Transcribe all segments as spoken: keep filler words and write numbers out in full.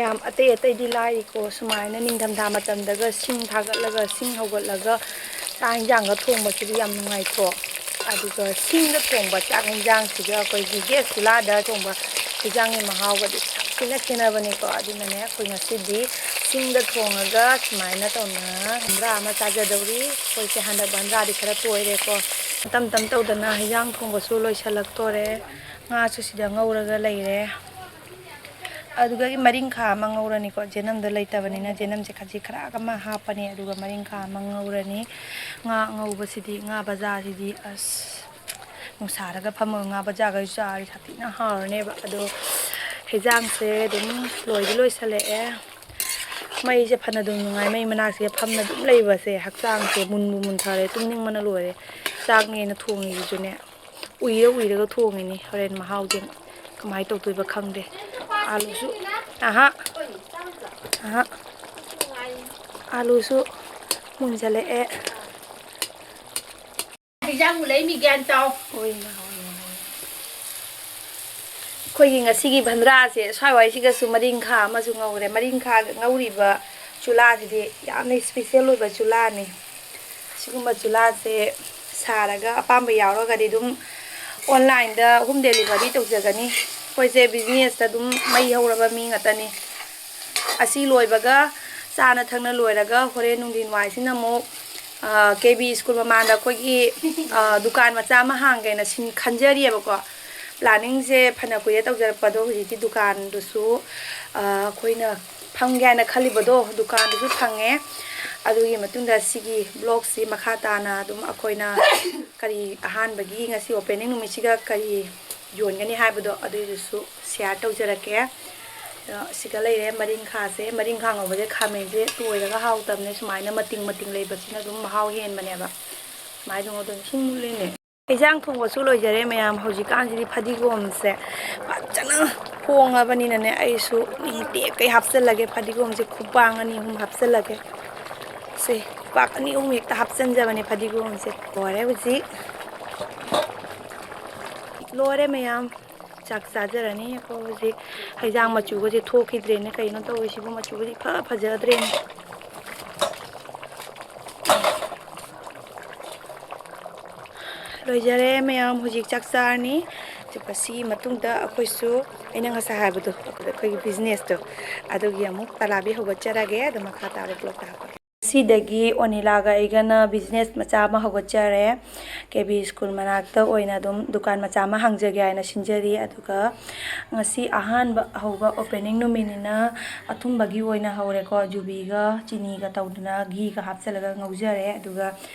ꯌꯥꯝ ꯑꯇꯩ ꯑꯇꯩꯗꯤ ꯂꯥꯏꯔꯤꯀꯣ, ꯁꯨꯃꯥꯏꯅ ꯅꯤꯡꯊꯝꯊꯥ ꯃꯇꯝꯗꯒ ꯁꯤꯡ ꯊꯥꯒꯠꯂꯒ, ꯁꯤꯡ ꯍꯧꯒꯠꯂꯒ ꯆꯥꯛ ꯍꯤꯟꯖꯥꯡꯒ ꯊꯣꯡꯕꯁꯤꯗꯤ ꯌꯥꯝ ꯅꯨꯡꯉꯥꯏꯇ꯭ꯔꯣ? ꯑꯗꯨꯒ ꯁꯤꯡꯗ ꯊꯣꯡꯕ ꯆꯥꯛ ꯍꯤꯟꯖꯥꯡꯁꯤꯒ ꯑꯩꯈꯣꯏꯒꯤ ꯒꯦꯁ ꯆꯨꯂꯥꯗ ꯊꯣꯡꯕ ꯍꯤꯟꯖꯥꯡꯒꯤ ꯃꯍꯥꯎꯒꯗꯤ ꯁꯥꯊꯤꯅ ꯈꯦꯠꯅꯕꯅꯤꯀꯣ꯫ ꯑꯗꯨꯅꯅꯦ, ꯑꯩꯈꯣꯏ ꯉꯁꯤꯗꯤ ꯁꯤꯡꯗ ꯊꯣꯡꯉꯒ ꯁꯨꯃꯥꯏꯅ ꯇꯧꯅ ꯍꯟꯗ꯭ꯔꯥ ꯑꯃ ꯆꯥꯖꯗꯧꯔꯤ꯫ ꯑꯩꯈꯣꯏꯁꯦ ꯍꯟꯗꯛ ꯍꯟꯗ꯭ꯔꯥꯗꯤ ꯈꯔ ꯇꯣꯏꯔꯦꯀꯣ꯫ ꯇꯝ ꯇꯝ ꯇꯧꯗꯅ ꯍꯤꯟꯖꯥꯡ ꯊꯣꯡꯕꯁꯨ ꯂꯣꯏꯁꯤꯜꯂꯛꯇꯣꯔꯦ꯫ ꯉꯥꯁꯨ ꯁꯤꯗ ꯉꯧꯔꯒ ꯂꯩꯔꯦ꯫ ꯑꯗꯨꯒ ꯃꯔꯤꯡꯈꯥ ꯑꯃ ꯉꯧꯔꯅꯤꯀꯣ꯫ ꯖꯦꯅꯝꯗꯣ ꯂꯩꯇꯕꯅꯤꯅ ꯖꯦꯅꯝꯁꯦ ꯈꯖꯤꯛ ꯈꯔ ꯑꯃ ꯍꯥꯞꯄꯅꯤ꯫ ꯑꯗꯨꯒ ꯃꯔꯤꯡꯈꯥ ꯑꯃ ꯉꯧꯔꯅꯤ꯫ ꯉꯥ ꯑꯉꯧꯕꯁꯤꯗꯤ, ꯉꯥ ꯕꯖꯥꯁꯤꯗꯤ ꯑꯁ, ꯅꯨꯡꯁꯥꯗꯒ ꯐꯝꯃꯒ ꯉꯥ ꯕꯖꯥꯒꯁꯨ ꯆꯥꯔꯗꯤ ꯁꯥꯊꯤꯅ ꯍꯥꯎꯔꯅꯦꯕ꯫ ꯑꯗꯣ ꯍꯦꯟꯖꯥꯡꯁꯦ ꯑꯗꯨꯝ ꯂꯣꯏꯗꯤ ꯂꯣꯏꯁꯜꯂꯛꯑꯦ꯫ ꯃꯩꯁꯦ ꯐꯅ ꯑꯗꯨꯝ ꯅꯨꯡꯉꯥꯏ, ꯃꯩ ꯃꯅꯥꯛꯁꯤꯗ ꯐꯝꯅ ꯑꯗꯨꯝ ꯂꯩꯕꯁꯦ ꯍꯛꯆꯥꯡꯁꯦ ꯃꯨꯟꯕꯨ ꯃꯨꯟꯊꯔꯦ, ꯇꯨꯝꯅꯤꯡꯕꯅ ꯂꯣꯏꯔꯦ꯫ ꯆꯥꯛꯅꯦꯅ ꯊꯣꯡꯉꯤꯁꯤꯁꯨꯅꯦ, ꯎꯏꯔ ꯎꯏꯔꯒ ꯊꯣꯡꯉꯤꯅꯤ꯫ ꯍꯣꯔꯦꯟ ꯃꯍꯥꯎꯗꯤ ꯀꯃꯥꯏꯅ ꯇꯧꯗꯣꯏꯕ ꯈꯪꯗꯦ꯫ ꯑꯥꯂꯨꯁꯨ, ꯑꯍꯥ, ꯑꯍꯥ, ꯑꯥꯂꯨꯁꯨ ꯃꯨꯟꯖꯜꯂꯛꯑꯦ꯫ ꯍꯤꯟꯖꯥꯡꯕꯨ ꯂꯩꯃꯤ ꯒ꯭ꯌꯥꯟ ꯇꯥꯎ꯫ ꯑꯩꯈꯣꯏꯒꯤ ꯉꯁꯤꯒꯤ ꯚꯟꯗ꯭ꯔꯥꯁꯦ ꯁ꯭ꯋꯥꯏꯋꯥꯏꯁꯤꯒꯁꯨ ꯃꯔꯤꯡꯈꯥ ꯑꯃꯁꯨ ꯉꯧꯔꯦ꯫ ꯃꯔꯤꯡꯈꯥ ꯉꯧꯔꯤꯕ ꯆꯨꯂꯥꯁꯤꯗꯤ ꯌꯥꯝꯅ ꯏꯁꯄꯤꯁꯦꯜ ꯑꯣꯏꯕ ꯆꯨꯂꯥꯅꯤ꯫ ꯁꯤꯒꯨꯝꯕ ꯆꯨꯂꯥꯁꯦ ꯁꯥꯔꯒ ꯑꯄꯥꯝꯕ ꯌꯥꯎꯔꯒꯗꯤ ꯑꯗꯨꯝ ꯑꯣꯟꯂꯥꯏꯟꯗ ꯍꯣꯝ ꯗꯦꯂꯤꯚꯔꯤ ꯇꯧꯖꯒꯅꯤ꯫ ꯑꯩꯈꯣꯏꯁꯦ ꯕꯤꯖꯤꯅꯦꯁꯇ ꯑꯗꯨꯝ ꯃꯩ ꯍꯧꯔꯕ ꯃꯤ ꯉꯥꯛꯇꯅꯤ꯫ ꯑꯁꯤ ꯂꯣꯏꯕꯒ, ꯆꯥꯅ ꯊꯛꯅ ꯂꯣꯏꯔꯒ, ꯍꯣꯔꯦꯟ ꯅꯨꯡꯊꯤꯟ ꯋꯥꯏꯁꯤꯅ ꯑꯃꯨꯛ, ꯑ, ꯀꯦ ꯕꯤ ꯁ꯭ꯀꯨꯜ ꯃꯃꯥꯡꯗ ꯑꯩꯈꯣꯏꯒꯤ, ꯑ, ꯗꯨꯀꯥꯟ ꯃꯆꯥ ꯑꯃ ꯍꯥꯡꯒꯦꯅ ꯁꯤꯟ-, ꯈꯟꯖꯔꯤꯑꯕꯀꯣ꯫ ꯄ꯭ꯂꯥꯅꯤꯡꯁꯦ ꯐꯅ ꯀꯨꯏꯔꯦ ꯇꯧꯖꯔꯛꯄ, ꯑꯗꯣ ꯍꯧꯖꯤꯛꯇꯤ ꯗꯨꯀꯥꯟꯗꯨꯁꯨ, ꯑ, ꯑꯩꯈꯣꯏꯅ ꯐꯝꯒꯦ ꯍꯥꯏꯅ ꯈꯜꯂꯤꯕꯗꯣ ꯗꯨꯀꯥꯟꯗꯨꯁꯨ ꯐꯪꯉꯦ꯫ ꯑꯗꯨꯒꯤ ꯃꯇꯨꯡꯗ ꯁꯤꯒꯤ ꯕ꯭ꯂꯣꯛꯁꯤ ꯃꯈꯥ ꯇꯥꯅ ꯑꯗꯨꯝ ꯑꯩꯈꯣꯏꯅ ꯀꯔꯤ ꯑꯍꯥꯟꯕꯒꯤ ꯉꯁꯤ ꯑꯣꯄꯦꯅꯤꯡ ꯅꯨꯃꯤꯠꯁꯤꯒ ꯀꯔꯤ ꯌꯣꯟꯒꯅꯤ ꯍꯥꯏꯕꯗꯣ ꯑꯗꯨꯏꯗꯨꯁꯨ ꯁꯤꯌꯥꯔ ꯇꯧꯖꯔꯛꯀꯦ꯫ ꯑꯗꯣ ꯁꯤꯒ ꯂꯩꯔꯦ ꯃꯔꯤꯡꯈꯥꯁꯦ꯫ ꯃꯔꯤꯡꯈꯥ ꯉꯧꯕꯁꯦ ꯈꯥꯃꯦꯟꯁꯦ ꯇꯣꯏꯔꯒ ꯍꯥꯎꯇꯕꯅꯦ꯫ ꯁꯨꯃꯥꯏꯅ ꯃꯇꯤꯡ ꯃꯇꯤꯡ ꯂꯩꯕꯁꯤꯅ ꯑꯗꯨꯝ ꯃꯍꯥꯎ ꯍꯦꯟꯕꯅꯦꯕ꯫ ꯁꯨꯃꯥꯏꯅ ꯉꯧꯗꯣꯏꯅꯦ꯫ ꯏꯁꯤꯡ ꯃꯨꯠꯂꯤꯅꯦ꯫ ꯏꯟꯖꯥꯡ ꯊꯣꯡꯕꯁꯨ ꯂꯣꯏꯖꯔꯦ ꯃꯌꯥꯝ꯫ ꯍꯧꯖꯤꯛꯀꯥꯟꯁꯤꯗꯤ ꯐꯗꯤꯒꯣꯝꯁꯦ ꯐꯖꯅ ꯍꯣꯡꯉꯕꯅꯤꯅꯅꯦ, ꯑꯩꯁꯨ ꯅꯤꯡꯇꯦꯛꯀꯩ ꯍꯥꯞꯆꯤꯜꯂꯒꯦ꯫ ꯐꯗꯤꯒꯣꯝꯁꯦ ꯈꯨꯄꯥꯡ ꯑꯅꯤ ꯑꯍꯨꯝ ꯍꯥꯞꯆꯤꯜꯂꯒꯦ꯫ ꯁꯦ, ꯈꯨꯄꯥꯛ ꯑꯅꯤ ꯑꯍꯨꯝ ꯍꯦꯛꯇ ꯍꯥꯞꯆꯤꯟꯖꯕꯅꯦ ꯐꯗꯤꯒꯣꯝꯁꯦ꯫ ꯂꯣꯏꯔꯦ ꯍꯧꯖꯤꯛ꯫ ꯂꯣꯏꯔꯦ ꯃꯌꯥꯝ꯫ ꯆꯥꯛ ꯆꯥꯖꯔꯅꯤ꯫ ꯑꯩꯈꯣꯏ ꯍꯧꯖꯤꯛ ꯍꯩꯖꯥꯡ ꯃꯆꯨꯒꯁꯦ ꯊꯣꯛꯈꯤꯗ꯭ꯔꯦꯅꯦ꯫ ꯀꯩꯅꯣ ꯇꯧꯔꯤꯁꯤꯕꯨ? ꯃꯆꯨꯒꯁꯦ ꯏꯐ ꯐꯖꯗ꯭ꯔꯦꯅꯦ꯫ ꯂꯣꯏꯖꯔꯦ ꯃꯌꯥꯝ, ꯍꯧꯖꯤꯛ ꯆꯥꯛ ꯆꯥꯔꯅꯤ꯫ ꯑꯗꯨꯒ ꯁꯤꯒꯤ ꯃꯇꯨꯡꯗ ꯑꯩꯈꯣꯏꯁꯨ, ꯑꯩꯅ ꯉꯁꯥꯏ ꯍꯥꯏꯕꯗꯣ, ꯑꯩꯈꯣꯏꯒꯤ ꯕꯤꯖꯤꯅꯦꯁꯇꯣ, ꯑꯗꯨꯒꯤ ꯑꯃꯨꯛ ꯇꯂꯥꯕꯤ ꯍꯧꯒꯠꯆꯔꯒꯦ꯫ ꯑꯗꯨ ꯃꯈꯥ ꯇꯥꯕ ꯕ꯭ꯂꯣꯛꯇ ꯍꯥꯞꯄꯒꯦ꯫ ꯁꯤꯗꯒꯤ ꯑꯣꯅꯤꯂꯥꯒ ꯑꯩꯒꯅ ꯕꯤꯖꯤꯅꯦꯁ ꯃꯆꯥ ꯑꯃ ꯍꯧꯒꯠꯆꯔꯦ꯫ ꯀꯦ ꯕꯤ ꯁ꯭ꯀꯨꯜ ꯃꯅꯥꯛꯇ ꯑꯣꯏꯅ ꯑꯗꯨꯝ ꯗꯨꯀꯥꯟ ꯃꯆꯥ ꯑꯃ ꯍꯥꯡꯖꯒꯦ ꯍꯥꯏꯅ ꯁꯤꯟꯖꯔꯤ꯫ ꯑꯗꯨꯒ ꯉꯁꯤ ꯑꯍꯥꯟꯕ ꯍꯧꯕ ꯑꯣꯄꯦꯅꯤꯡ ꯅꯨꯃꯤꯠꯅꯤꯅ ꯑꯊꯨꯝꯕꯒꯤ ꯑꯣꯏꯅ ꯍꯧꯔꯦꯀꯣ꯫ ꯖꯨꯕꯤꯒ ꯆꯤꯅꯤꯒ ꯇꯧꯗꯅ ꯘꯤꯒ ꯍꯥꯞꯆꯤꯜꯂꯒ ꯉꯧꯖꯔꯦ꯫ ꯑꯗꯨꯒ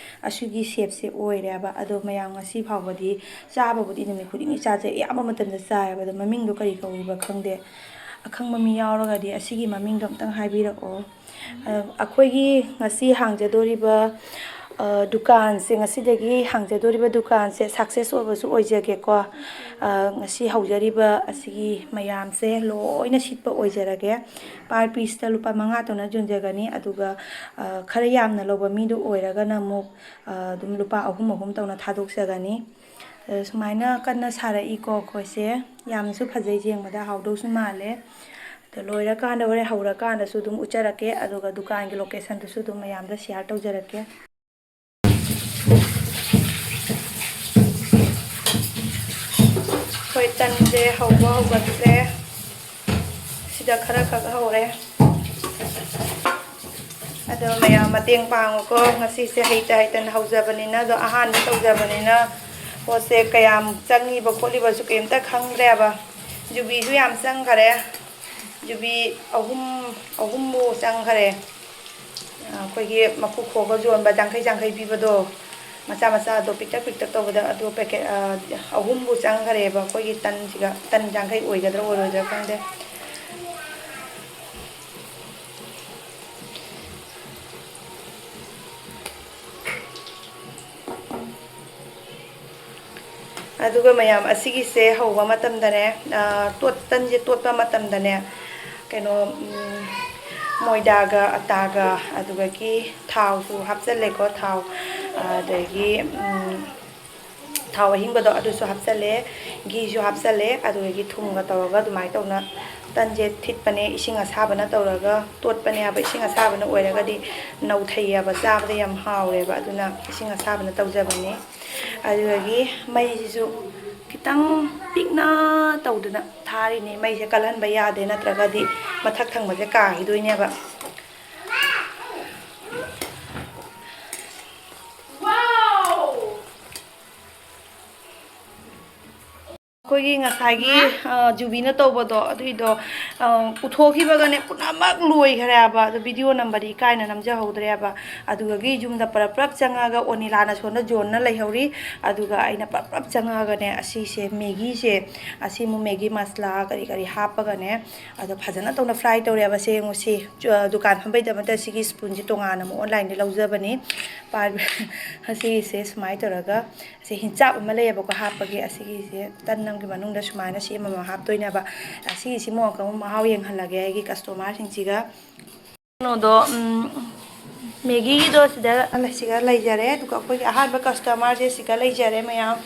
ꯑꯁꯤꯒꯤ ꯁꯦꯞꯁꯦ ꯑꯣꯏꯔꯦꯕ꯫ ꯑꯗꯣ ꯃꯌꯥꯝ ꯉꯁꯤ ꯐꯥꯎꯕꯗꯤ ꯆꯥꯕꯕꯨꯗꯤ ꯅꯨꯃꯤꯠ ꯈꯨꯗꯤꯡꯒꯤ ꯆꯥꯖꯩ꯫ ꯑꯌꯥꯝꯕ ꯃꯇꯝꯗ ꯆꯥꯏꯌꯦꯕ꯫ ꯑꯗꯣ ꯃꯃꯤꯡꯗꯣ ꯀꯔꯤ ꯀꯧꯔꯤꯕ ꯈꯪꯗꯦ꯫ ꯑꯈꯪꯕ ꯃꯤ ꯌꯥꯎꯔꯒꯗꯤ ꯑꯁꯤꯒꯤ ꯃꯃꯤꯡꯗꯣ ꯑꯝꯇꯪ ꯍꯥꯏꯕꯤꯔꯛꯑꯣ꯫ ꯑ, ꯑꯩꯈꯣꯏꯒꯤ ꯉꯁꯤ ꯍꯥꯡꯖꯗꯣꯔꯤꯕ, ꯑ, ꯗꯨꯀꯥꯟꯁꯦ, ꯉꯁꯤꯗꯒꯤ ꯍꯥꯡꯖꯗꯣꯔꯤꯕ ꯗꯨꯀꯥꯟꯁꯦ ꯁꯛꯁꯦꯁ ꯑꯣꯏꯕꯁꯨ ꯑꯣꯏꯖꯒꯦꯀꯣ꯫ ꯑ, ꯉꯁꯤ ꯍꯧꯖꯔꯤꯕ ꯑꯁꯤꯒꯤ ꯃꯌꯥꯝꯁꯦ ꯂꯣꯏꯅ ꯁꯤꯠꯄ ꯑꯣꯏꯖꯔꯒꯦ꯫ ꯄꯥꯔ ꯄꯤꯁꯇ ꯂꯨꯄꯥ ꯃꯉꯥ ꯇꯧꯅ ꯌꯣꯟꯖꯒꯅꯤ꯫ ꯑꯗꯨꯒ, ꯑ, ꯈꯔ ꯌꯥꯝꯅ ꯂꯧꯕ ꯃꯤꯗꯨ ꯑꯣꯏꯔꯒꯅ ꯑꯃꯨꯛ, ꯑ, ꯑꯗꯨꯝ ꯂꯨꯄꯥ ꯑꯍꯨꯝ ꯑꯍꯨꯝ ꯇꯧꯅ ꯊꯥꯗꯣꯛꯆꯒꯅꯤ꯫ ꯑ, ꯁꯨꯃꯥꯏꯅ ꯀꯟꯅ ꯁꯥꯔꯛꯏꯀꯣ ꯑꯩꯈꯣꯏꯁꯦ꯫ ꯌꯥꯝꯅꯁꯨ ꯐꯖꯩ, ꯌꯦꯡꯕꯗ ꯍꯥꯎꯗꯧꯁꯨ ꯃꯥꯜꯂꯦ꯫ ꯑꯗꯣ ꯂꯣꯏꯔꯀꯥꯟꯗ, ꯍꯣꯔꯦꯟ ꯍꯧꯔꯀꯥꯟꯗꯁꯨ ꯑꯗꯨꯝ ꯎꯠꯆꯔꯛꯀꯦ꯫ ꯑꯗꯨꯒ ꯗꯨꯀꯥꯟꯒꯤ ꯂꯣꯀꯦꯁꯟꯗꯨꯁꯨ ꯑꯗꯨꯝ ꯃꯌꯥꯝꯗ ꯁꯤꯌꯥꯔ ꯇꯧꯖꯔꯛꯀꯦ꯫ ꯑꯩꯈꯣꯏ ꯇꯟꯁꯦ ꯍꯧꯕ ꯍꯧꯒꯠꯂꯦ꯫ ꯁꯤꯗ ꯈꯔ ꯈꯛ ꯍꯧꯔꯦ꯫ ꯑꯗꯣ ꯃꯌꯥꯝ ꯃꯇꯦꯡ ꯄꯥꯡꯉꯨꯀꯣ꯫ ꯉꯁꯤꯁꯦ ꯍꯩꯇ ꯍꯩꯇꯅ ꯍꯧꯖꯕꯅꯤꯅ, ꯑꯗꯣ ꯑꯍꯥꯟꯕ ꯇꯧꯖꯕꯅꯤꯅ ꯄꯣꯠꯁꯦ ꯀꯌꯥꯝ ꯆꯪꯉꯤꯕ ꯈꯣꯠꯂꯤꯕꯁꯨ ꯀꯩꯝꯇ ꯈꯪꯗ꯭ꯔꯦꯕ꯫ ꯖꯨꯕꯤꯁꯨ ꯌꯥꯝ ꯆꯪꯈꯔꯦ꯫ ꯖꯨꯕꯤ ꯑꯍꯨꯝ, ꯑꯍꯨꯝꯃꯨꯛ ꯆꯪꯈꯔꯦ꯫ ꯑꯩꯈꯣꯏꯒꯤ ꯃꯀꯨ ꯈꯣꯛꯑꯒ ꯌꯣꯟꯕ ꯌꯥꯡꯈꯩ ꯌꯥꯡꯈꯩ ꯄꯤꯕꯗꯣ, ꯃꯆꯥ ꯃꯆꯥꯗꯣ ꯄꯤꯛꯇꯛ ꯄꯤꯛꯇꯛ ꯇꯧꯕꯗ, ꯑꯗꯨ ꯄꯦꯀꯦꯠ, ꯑ, ꯑꯍꯨꯝꯕꯨ ꯆꯪꯈꯔꯦꯕ ꯑꯩꯈꯣꯏꯒꯤ ꯇꯟꯁꯤꯒ꯫ ꯇꯟ ꯌꯥꯡꯈꯩ ꯑꯣꯏꯒꯗ꯭ꯔꯥ ꯑꯣꯏꯔꯣꯏꯗ꯭ꯔꯥ ꯈꯪꯗꯦ꯫ ꯑꯗꯨꯒ ꯃꯌꯥꯝ, ꯑꯁꯤꯒꯤꯁꯦ ꯍꯧꯕ ꯃꯇꯝꯗꯅꯦ, ꯑ, ꯇꯣꯠ-, ꯇꯟꯁꯦ ꯇꯣꯠꯄ ꯃꯇꯝꯗꯅꯦ, ꯀꯩꯅꯣ, ꯎꯝ, ꯃꯣꯏꯗꯥꯒ ꯑꯇꯥꯒ, ꯑꯗꯨꯗꯒꯤ ꯊꯥꯎꯁꯨ ꯍꯥꯞꯆꯜꯂꯦꯀꯣ, ꯊꯥꯎ, ꯑꯗꯒꯤ, ꯎꯝ, ꯊꯥꯎ ꯑꯍꯤꯡꯕꯗꯣ ꯑꯗꯨꯁꯨ ꯍꯥꯞꯆꯜꯂꯦ, ꯘꯤꯁꯨ ꯍꯥꯞꯆꯜꯂꯦ, ꯑꯗꯨꯗꯒꯤ ꯊꯨꯝꯒ ꯇꯧꯔꯒ ꯑꯗꯨꯃꯥꯏꯅ ꯇꯧꯅ ꯇꯟꯁꯦ ꯊꯤꯠꯄꯅꯦ꯫ ꯏꯁꯤꯡ ꯑꯁꯥꯕꯅ ꯇꯧꯔꯒ ꯇꯣꯠꯄꯅꯦ ꯍꯥꯏꯕ꯫ ꯏꯁꯤꯡ ꯑꯁꯥꯕꯅ ꯑꯣꯏꯔꯒꯗꯤ ꯅꯧꯊꯩꯑꯕ, ꯆꯥꯕꯗ ꯌꯥꯝ ꯍꯥꯎꯔꯦꯕ꯫ ꯑꯗꯨꯅ ꯏꯁꯤꯡ ꯑꯁꯥꯕꯅ ꯇꯧꯖꯕꯅꯦ꯫ ꯑꯗꯨꯗꯒꯤ ꯃꯩꯁꯤꯁꯨ ꯈꯤꯇꯪ ꯄꯤꯛꯅ ꯇꯧꯗꯅ ꯊꯥꯔꯤꯅꯦ꯫ ꯃꯩꯁꯦ ꯀꯜꯍꯟꯕ ꯌꯥꯗꯦ, ꯅꯠꯇ꯭ꯔꯒꯗꯤ ꯃꯊꯛ ꯊꯪꯕꯁꯦ ꯀꯥꯈꯤꯗꯣꯏꯅꯦꯕ꯫ ꯑꯩꯈꯣꯏꯒꯤ ꯉꯁꯥꯏꯒꯤ, ꯑ, ꯖꯨꯕꯤꯅ ꯇꯧꯕꯗꯣ, ꯑꯗꯨꯏꯗꯣ, ꯑ, ꯄꯨꯊꯣꯛꯈꯤꯕꯒꯅꯦ ꯄꯨꯝꯅꯃꯛ ꯂꯣꯏꯈ꯭ꯔꯦꯕ꯫ ꯑꯗꯣ ꯚꯤꯗꯤꯑꯣ ꯅꯝꯕꯗꯤ ꯏꯀꯥꯏꯅ ꯅꯝꯖꯍꯧꯗ꯭ꯔꯦꯕ꯫ ꯑꯗꯨꯗꯒꯤ ꯌꯨꯝꯗ ꯄꯔꯞ ꯄꯔꯞ ꯆꯪꯉꯒ ꯑꯣꯅꯤꯂꯥꯅ ꯁꯣꯝꯗ ꯖꯣꯟꯅ ꯂꯩꯍꯧꯔꯤ꯫ ꯑꯗꯨꯒ ꯑꯩꯅ ꯄꯔꯞ ꯄꯔꯞ ꯆꯪꯉꯒꯅꯦ ꯑꯁꯤꯁꯦ ꯃꯦꯒꯤꯁꯦ, ꯑꯁꯤ ꯑꯃꯨꯛ ꯃꯦꯒꯤ ꯃꯁꯂꯥ ꯀꯔꯤ ꯀꯔꯤ ꯍꯥꯞꯄꯒꯅꯦ ꯑꯗꯣ ꯐꯖꯅ ꯇꯧꯅ ꯐ꯭ꯔꯥꯏ ꯇꯧꯔꯦꯕ꯫ ꯁꯦ ꯌꯦꯡꯉꯨ, ꯁꯤ, ꯑ, ꯗꯨꯀꯥꯟ ꯐꯝꯕꯩꯗꯃꯛꯇ ꯁꯤꯒꯤ ꯁ꯭ꯄꯨꯟꯁꯦ ꯇꯣꯉꯥꯟꯅ ꯑꯃꯨꯛ ꯑꯣꯟꯂꯥꯏꯟꯗ ꯂꯧꯖꯕꯅꯤ꯫ ꯄꯥꯏꯕ-, ꯑꯁꯤꯒꯤꯁꯦ ꯁꯨꯃꯥꯏꯅ ꯇꯧꯔꯒ ꯁꯤ ꯍꯤꯟꯆꯥꯞ ꯑꯃ ꯂꯩꯌꯦꯕꯀꯣ ꯍꯥꯞꯄꯒꯤ꯫ ꯑꯁꯤꯒꯤꯁꯦ ꯇꯟ ꯑꯃꯒꯤ ꯃꯅꯨꯡꯗ ꯁꯨꯃꯥꯏꯅ ꯁꯤ ꯑꯃꯃꯝ ꯍꯥꯞꯇꯣꯏꯅꯦꯕ꯫ ꯑꯁꯤꯒꯤꯁꯤ ꯑꯃꯨꯛ ꯑꯃꯨꯛ ꯃꯍꯥꯎ ꯌꯦꯡꯍꯜꯂꯒꯦ ꯑꯩꯒꯤ ꯀꯁꯇꯃꯔꯁꯤꯡꯁꯤꯒ꯫ ꯀꯩꯅꯣꯗꯣ, ꯎꯝ, ꯃꯦꯒꯤꯒꯤꯗꯣ ꯁꯤꯗ, ꯁꯤꯒ ꯂꯩꯖꯔꯦ꯫ ꯑꯗꯨꯒ ꯑꯩꯈꯣꯏꯒꯤ ꯑꯍꯥꯟꯕ ꯀꯁꯇꯃꯔꯁꯦ ꯁꯤꯒ ꯂꯩꯖꯔꯦ ꯃꯌꯥꯝ꯫